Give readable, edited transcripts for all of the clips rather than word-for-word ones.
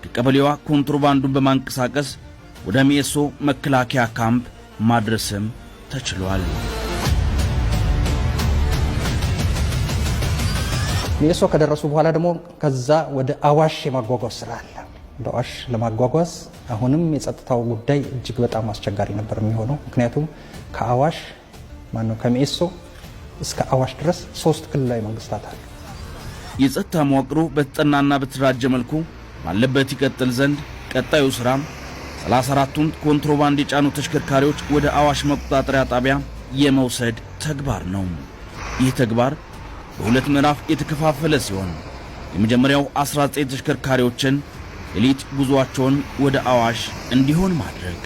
ከቀበሌዋ ኮንትሮባንዱን በማንቀሳቀስ ወደ ሚኤሶ መከላከያ ካምፕ ማድረስም ተችሏል። ሚኤሶ ከደረሱ በኋላ ደግሞ ከዛ ወደ አዋሽ የማጓጓዝ ስራ አለ። ወደ አዋሽ ለማጓጓዝ አሁንም የጸጥታው ጉዳይ እጅግ በጣም አስቸጋሪ ነበር የሚሆነው። ምክንያቱም ከአዋሽ ማነው ከሚኤሶ እስከ አዋሽ ድረስ ሶስት ክልላዊ መንግስታት አሉ። የጸጥታ መዋቅሩ በተጠናና በተደራጀ መልኩ ባለበት ይቀጥል ዘንድ ቀጣዩ ሥራ 34ቱን ኮንትሮባንድ የጫኑ ተሽከርካሪዎች ወደ አዋሽ መቆጣጠሪያ ጣቢያ የመውሰድ ተግባር ነው። ይህ ተግባር በሁለት ምዕራፍ የተከፋፈለ ሲሆን የመጀመሪያው 19 ተሽከርካሪዎችን ሌሊት ጉዞአቸውን ወደ አዋሽ እንዲሆን ማድረግ።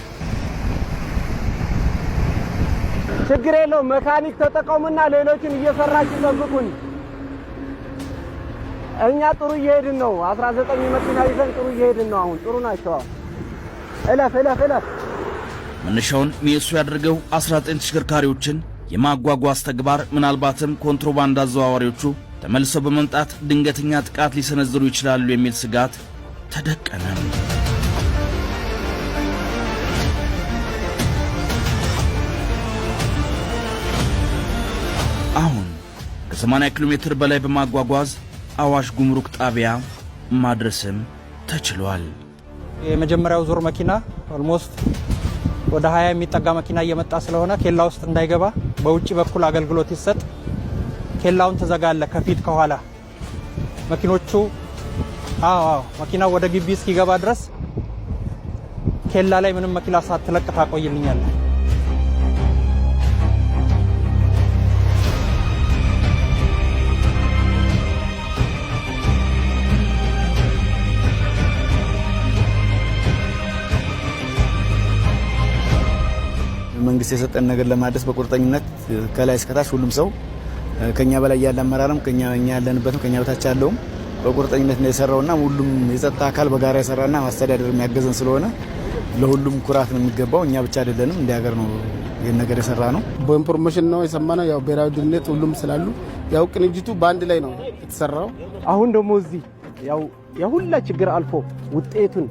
ችግር የለውም። መካኒክ ተጠቀሙና ሌሎችን እየሰራችሁ ጠብቁን። እኛ ጥሩ እየሄድን ነው። 19 መኪና ይዘን ጥሩ እየሄድን ነው። አሁን ጥሩ ናቸው። እለፍ እለፍ እለፍ። መነሻውን ሚኤሶ ያደረገው 19 ተሽከርካሪዎችን የማጓጓዝ ተግባር ምናልባትም ኮንትሮባንድ አዘዋዋሪዎቹ ተመልሰው በመምጣት ድንገተኛ ጥቃት ሊሰነዝሩ ይችላሉ የሚል ስጋት ተደቀነ። አሁን ከ80 ኪሎ ሜትር በላይ በማጓጓዝ አዋሽ ጉምሩክ ጣቢያ ማድረስም ተችሏል። የመጀመሪያው ዙር መኪና almost ወደ 20 የሚጠጋ መኪና እየመጣ ስለሆነ ኬላ ውስጥ እንዳይገባ በውጭ በኩል አገልግሎት ይሰጥ። ኬላውን ትዘጋለህ ከፊት ከኋላ መኪኖቹ። አዎ፣ መኪናው ወደ ግቢ እስኪገባ ድረስ ኬላ ላይ ምንም መኪና ሳትለቅ ታቆይልኛለህ። መንግስት የሰጠን ነገር ለማድረስ በቁርጠኝነት ከላይ እስከታች ሁሉም ሰው፣ ከኛ በላይ ያለ አመራርም፣ ከኛ እኛ ያለንበትም፣ ከኛ በታች ያለውም በቁርጠኝነት ነው የሰራውና ሁሉም የጸጥታ አካል በጋራ የሰራና ማስተዳደር የሚያገዘን ስለሆነ ለሁሉም ኩራት ነው የሚገባው። እኛ ብቻ አይደለንም፣ እንደ ሀገር ነው ይህን ነገር የሰራነው። በ information ነው የሰማነው። ያው ብሔራዊ ደህንነት ሁሉም ስላሉ ያው ቅንጅቱ በአንድ ላይ ነው የተሰራው። አሁን ደግሞ እዚህ ያው የሁላ ችግር አልፎ ውጤቱን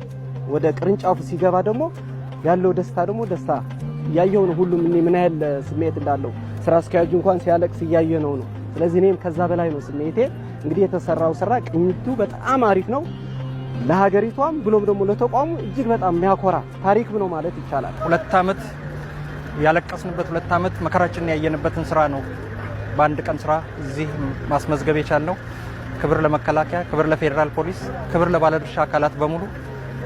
ወደ ቅርንጫፉ ሲገባ ደግሞ ያለው ደስታ ደግሞ ደስታ እያየው ነው። ሁሉም እኔ ምን ያህል ስሜት እንዳለው ስራ አስኪያጁ እንኳን ሲያለቅስ እያየ ነው ነው። ስለዚህ እኔም ከዛ በላይ ነው ስሜቴ። እንግዲህ የተሰራው ስራ ቅኝቱ በጣም አሪፍ ነው። ለሀገሪቷም ብሎም ደግሞ ለተቋሙ እጅግ በጣም የሚያኮራ ታሪክ ነው ማለት ይቻላል። 2 ዓመት ያለቀስንበት፣ 2 ዓመት መከራችንን ያየንበትን ስራ ነው በአንድ ቀን ስራ እዚህ ማስመዝገብ የቻልነው። ክብር ለመከላከያ፣ ክብር ለፌዴራል ፖሊስ፣ ክብር ለባለድርሻ አካላት በሙሉ።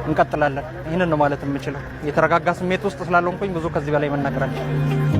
እንቀጥላለን። ይህንን ነው ማለት የምችለው። የተረጋጋ ስሜት ውስጥ ስላለሁኝ ብዙ ከዚህ በላይ መናገር አልችልም።